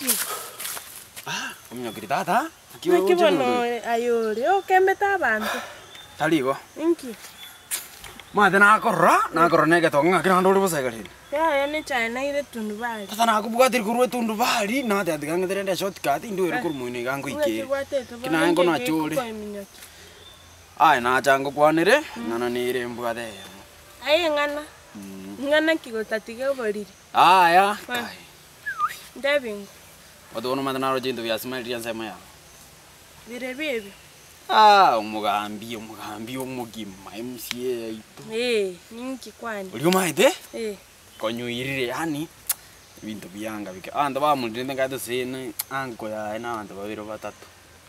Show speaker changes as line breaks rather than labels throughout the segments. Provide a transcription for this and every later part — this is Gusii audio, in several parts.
Inki?
Ah, ominyokiri tata, naki
Naki
ogocha
bono
igoro?
ore aye ore okembete abanto?
Tari igo.
Inki?
Omanyete nakorora, nakorora na egetongo ng'aki naende ore bosa iga rende.
Yaya nechae naire etundubari.
Tata nakobwatire korwa etundubari, nateba tiga ng'ete rende eshortcut, ndwere korwa moino iga
Ng'aki
ngoikere.
gwatete
Ki
bono
naye
inki
nkonache ore.
gekokoiminyokia?
Aye nacha ngokwanere, ing'ana nere embwate eyemo.
Aye ing'ana, ing'ana ki gotatiga oboriri?
Aya, kai.
Ntebi ng'o?
Obotuko nomanyete naroche ebinto biasimairire ensemo yao.
Birebio ebio.
Ah, omogambi, omogambi omogima, MCA yaito.
Ee, ninki kwani?
Oria omanyete?
Ee.
Konyoirire yaani, ebinto bianga bike. Abanto bamorirete nkaete ase uncle yaye na abanto babere batato.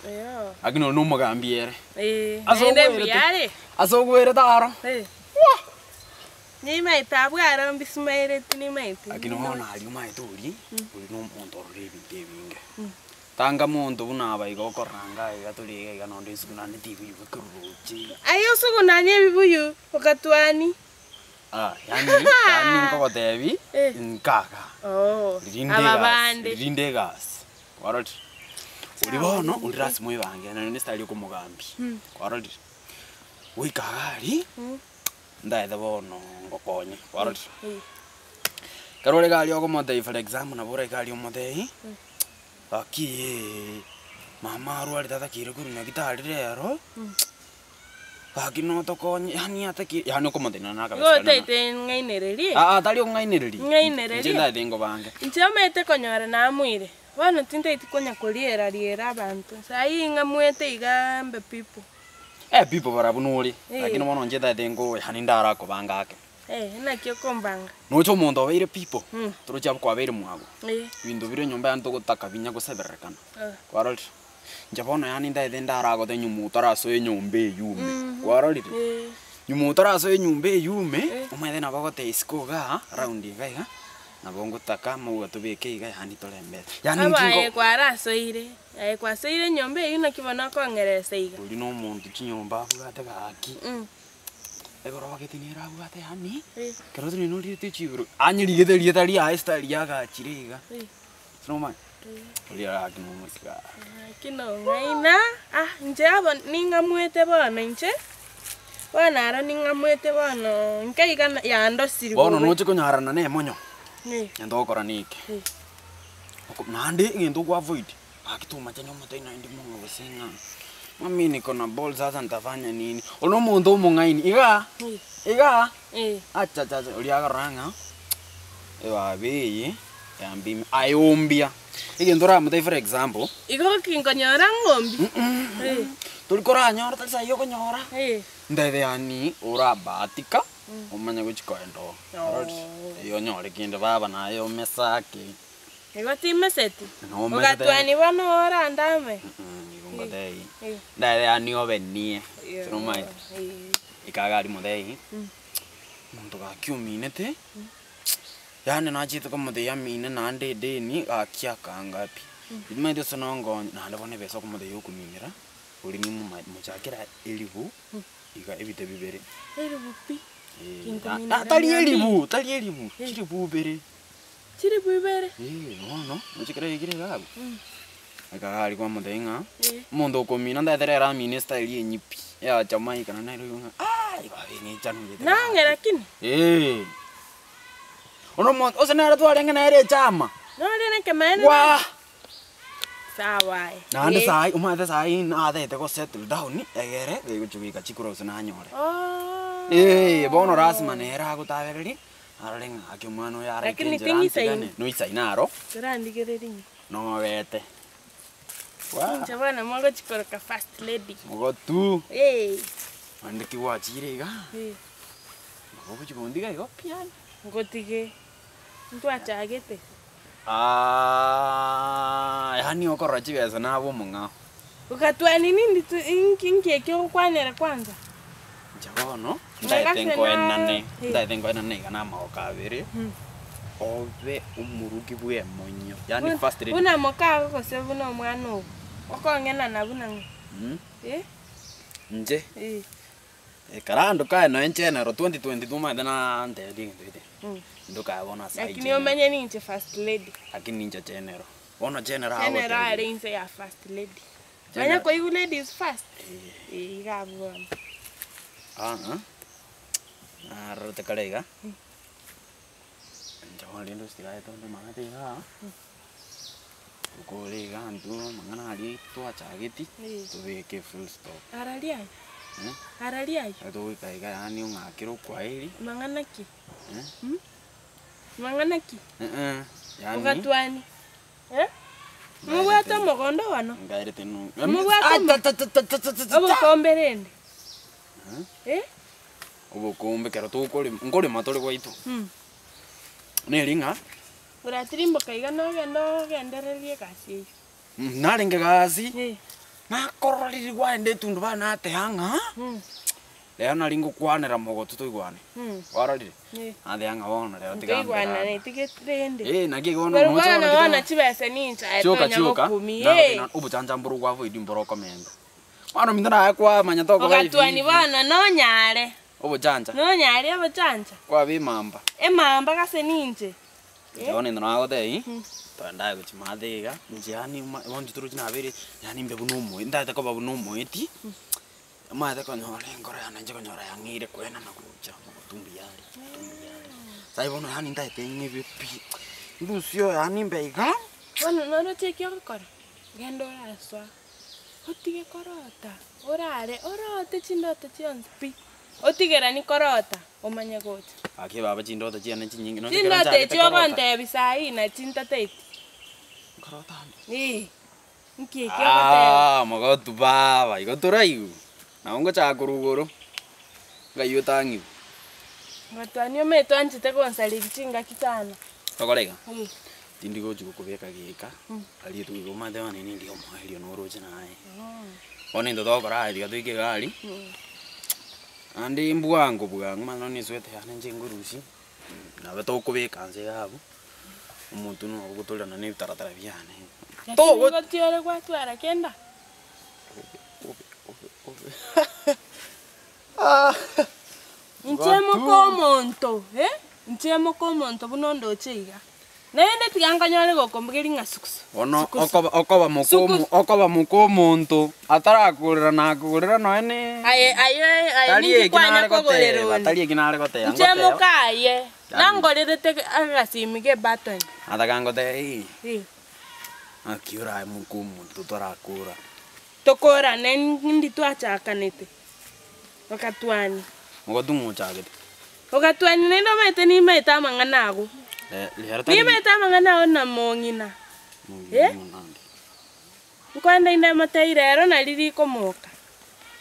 Eyoo.
Lakini oria na omogambi ere.
Ee,
Ase
naende
ogwerete,
mbuya are.
ase ogwerete aro.
Ee.
Wah!
Nimaete abwo aro mbisumaireti nimaete.
Lakini bono aria omanyete oria, oria na omonto orore ebinto ebinge. Tanga monto buna aba iga okorora iga iga tore iga iga nonde nsugunane tibuyu bwekeruruche.
Aye osugunanie ebibuyu okatwani.
Ah, yaani yaani nkogotebi
Eh.
nkaga.
Oo,
Ririnde
aba
egasi,
bande.
ririnde egasi. Kwarorire? Oria bono, oria lasima oebange nonye na esitari okomogambi. Kwarorire? Goika iga aria, Ndaete bono ngokonye, kwarorire? Ekero ore iga aria okomotebia for example nabo ore iga aria omotebie, gaki ee, mama arwarete atakeire korwa nyagetari rero, gaki notokonye yaani atake yaani okomotebia nonye na
Igo
akabesa
otaete ng'ainererie?
Aa tari okong'ainereria,
Ng'ainererie?
inche ntaete nkobange.
Inche omanyete konyora namoire, bono tintaeti konya koriera riera abanto, sai ng'amuete igaa mbe people.
Eh people barabwo nore,
Eh.
lakini bono inche ntaete nko yaani ndarakobanga ake.
Eh, naki okombanga?
Noche omonto obeire people,
Mm.
torochi abwo kwabeire mwago.
Eh.
Ebinto bire nyomba yaani togotaka binya gosebererekana.
Ah.
Kwarorire? Inche bono yaani ntaete ndaragote nyuma otarasoa enyomba eywo ime. Kwarorire?
Eh.
Nyuma otarasoa enyomba eywo ime,
Eh.
omanyete nabo ogoteba isiko igaa, round iga iga, nabo ngotaka amauga tobeke iga yaani torembete. Yaani
Aba
inki
aye
nko
kwarasoire, aye kwasoire enyomba eywo naki bono okong'eresa iga?
Oria na omonto chinyomba abwate gaki, ekero ogete nere abwate yaani, ekero otenene oriete chigoro, anyerigete erieta riaye style riagachire iga, sinomanye? Oria gaki na omosigari.
Gaki nong'aina, ah inche abo ning'amuete bono inche, bono aro ning'amuete bono inke iga yandosirie
Bono
bobe.
noche konyarana na emonyo, egento ogokora neke, oko naende egento okwa avoid. Gaki tomachani omote naende mono gose ng'a mami niko na ball sasa nitafanya nini? Oyo na omonto omong'aini igaa igaa achachacha oria akarora ng'a ebabe eye yambime aye ombia. Egento oramotebie for example.
Igo ki nkonyora ng'ombi?
Tori koranyora tari saii okonyora, ntebe yaani orabahatika omanye gochia koenda oo, ororire? Onyore kende baba naye omesake.
Igo timeseti,
Nomesete.
ogatwani bono orandame.
Igo ngotebie,
Eh.
ndabe yaani obe nie,
Yo,
sinomanyete?
eh.
Ekaga aria motebie, omonto gaki ominete, yaani nachete komotebia amine naende edeni, gaki akanga pi. Omanyete ase nongonye, naende bono ebesa okomotebia okominera, oria nimoma mochakera elifu, iga ebite bibere.
Elifu pi?
Eh,
Kinkominera
tari
mia mbili.
elifu, tari elifu, chilifu ibere.
Chilifu ibere.
Ee, bono, oche kera egekire iga abwo, ekero aria kwamotebia ng'a,
Eh.
omonto okomina ntaete rero amine estyle enyi pi, ya Jamaica naende nere oigwe ng'a aah igo abe ng'echanugete
Nang'e
gaki.
lakini.
Eeh. Bono omonto ase nere twarenge nere echama,
Nore nekemaene
waa!
Sawa aye.
Naende
Eh.
saii, omanyete saii natete go settle down, egere gegochia goika chikura gose nanyore.
Ooh.
Eeh, bono lasima nere agotabereria. Arore ng'a gaki omwana oyo araike
Lakini
enchera
ting'isaini.
antigane, noisaine aro,
Torandigereria inwe.
nobete. Waa,
Inche bono mogochi koroka first lady.
mogotu,
Eh.
naende ki gwachire iga,
Eh.
nabo ogochi kontiga igo pi yaani.
Ngotige, ntwachagete.
Yaani okorora chibesa nabe omong'ao.
Ogatwaa nini ndi tu inki inki eki ogokwanera kwanza?
Inche bono, ntaete
Ng'akase na-
nkoenane,
Eh.
ntaete nkoenane iga na amagoko abere, obe omorugi bw'emonyo, yaani
Buna-
first lady.
Buna mokago gose buna omwana ogo, okong'enana buna ng'o? Eh?
Inche,
Eh.
ekero ndokae nonya general 2022 omanyete nantebetie egento gete, ndokae bono ase
Lakini
general.
omanye ninche first lady.
Lakini ninche general. Bono general
General
agotebi.
are inse ya first lady.
General.
Onya koigwa ladies first, eh, iga abwo bono.
Aa, narorete kare iga, inche bono rende osigaete onde maate igaa, tokore iga intwe amang'ana aria twachageti,
Eh.
tobeke efull stop.
Araria aye, araria aye.
Ekero togoika iga yaani ong'akere okwaeri,
Mang'ana ki? Mang'ana ki?
yaani
Ogatwani, eh? Mobwate omogondo bono?
ngaerete no
Mobwate omo- obokombe rende? Eh?
Obokombe ekero tokorema, nkorema tore gwaito, neri ng'a
Oratirimboka iga nogende ogendererie egasi eyio.
Narenge gasi,
Eh.
nakorora riria gwaenda etundu bana nateba ng'a, rero nari ngokwanera mogotu toigwane, kwarorire?
Eh.
Nateba ng'a bono rero tiga
Ntoigwanane
mberane.
tiga rende.
Eh, naki igo bono
Bari
moche
bono
bono
bono
tiga
chibesa ninchaete
chioka
onya
chioka,
gokumia,
nagoteba
eh.
ng'a obochanja mboro gwa avoid mboro okomenta. Bono minto naye kwamanya tokoba hivi
Ogatwani
hivi.
bono nonyare,
Obochanja,
nonyare obochancha,
kwaba emamba.
emamba gase ninche.
Inche bono into nagotebia, togende aye gochia maate iga, inche yaani ma bono intwe toroche nabeire, yaani mbe buna omoe ntagete koba buna omoeti, omanyete konyora enkoro yane inche konyora yang'eire koenana gocha mogotu mbuya are, mogotu mbuya are. Sai bono yaani ntagete ng'ebe pi, ndusie oyo yaani mbe iga.
Bono noroche eki ogokora, genda orasoa, otige korota, orare orote chindoto chionsi pi, otigerani korota, omanye gocha.
Gaki baba chindoto chiane chinyinge nonye ekero
Chindoto
nchagete
echio
korota.
ogontebia saii nachi ntateti.
Nkorota ande.
Eh, nki ekio ogoteba?
Aah mogotu baba, igo toraigwe, nabo ngochaka korwa igoro, ng'ai otang'igwe.
Ngatwani omanyete oanchete gonsareria chingaki sana.
Tokore iga,
Eh.
tindi gochi gokobeka geka, aria etuko igo omanyete bono ere nindiga omoerio noroche naye. Bono intwe togokora aye tiga toike iga aria, naende mbwango bwango omanyete nonye na esweta yane inche ngorusia, nabo tokobeka nse iga abwo, omonto nigo ogotorerana na ebitaratara biane.
Lakini
Togo
gotiore gwatwara kenda?
Obe obe obe obe
Inche moka omonto eh, inche moka omonto buna ondoche iga, naende tiga nkonyore gokombugeria ng'a sukusu,
Bono
sukusu,
okoba okoba moka omo
sukusu.
okoba moka omonto, atarakorera nakorera nonye ne
Aye aye aye
tari
ninki
eki
kwanya
nare
kogorera
goteba
onde?
tari eki nare goteba
Inche
ngoteba
moka aye,
Yaani.
nangorerete agasimi ka ebutton.
Nataka ngotebe
Eh.
ng'aki orae moka omonto torakora.
Tokorane ndi twachakanete, ogatwania.
Mogotu ng'o ochagete?
Ogatwania naende omanyete nimaete amang'ana ago.
Rero tari.
Nimaete amang'ana ago na mong'ina.
Mong'ina
Eh?
ng'o nande?
Nkoenda inde motebie rero nari rikomoka,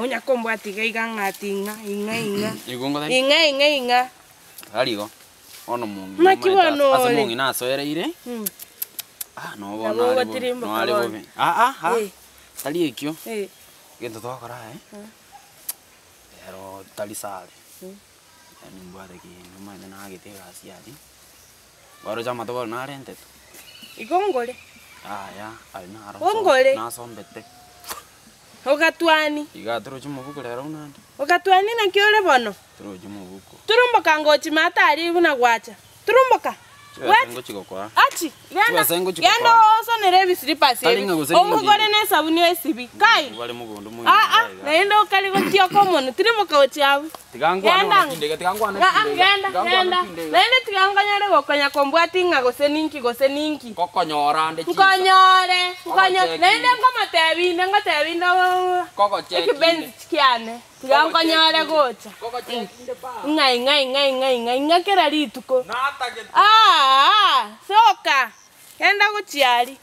onya kombwati iga iga ng'ati ing'a ing'a ing'a.
Igo ngotebie?
Ing'a ing'a ing'a.
Tari igo, bono mong'ina
Naki
omanyete
bono
ase
ore?
mong'ina asoereire, ah noo bono
Nabo
are bobe,
ogotirimboka
noo are
bono.
bobe. Aa aa,
Eh.
tari ekio,
Eh.
egento twakora aye, rero tari sare, yaani mbwate kende omanyete nagete egasi aria, kwaroche amatobori narentete?
Igo ngore.
Yaya, aye naro
Ongore.
nasombete.
Ogatwani.
Iga torochi mobuko rero buna ande.
Ogatwani naki ore bono?
Torochi mobuko.
Turumboka ngochi maate aria buna gwacha. Turumboka.
Chibesa
Gwacha.
ngochi gokoa.
Achi, genda,
Chibesa ngochi
genda
gokoa.
osonere ebislippers
Tari
ebi.
ng'a gose
Omogore
nindi.
na esabuni oesibi. Kai!
Bare mogondo moino
Aa,
iga iga.
naende okare gotioka omonwe, tirimboka gochia abwo.
Tiga nkwane
Genda
bono
ang'o.
tindega, tiga nkwane
Aa,
tindega,
genda,
tiga nkwane
genda.
tindega.
Naende tiga nkonyore gokonya kombwati ng'a gose ninki gose ninki.
Nkokonyora ande chinsa.
Nkonyore, nkonyo,
Kogochekire.
naende nkomotebi inde, ngotebi inde oo
Kogochekire.
ekibenzi kiane, tiga nkonyore gocha.
Kogochekire baba.
Ng'ai ng'ai ng'ai ng'ai ng'ai ng'a kera rituko.
Natagete.
Aa, soka, genda gochia aria.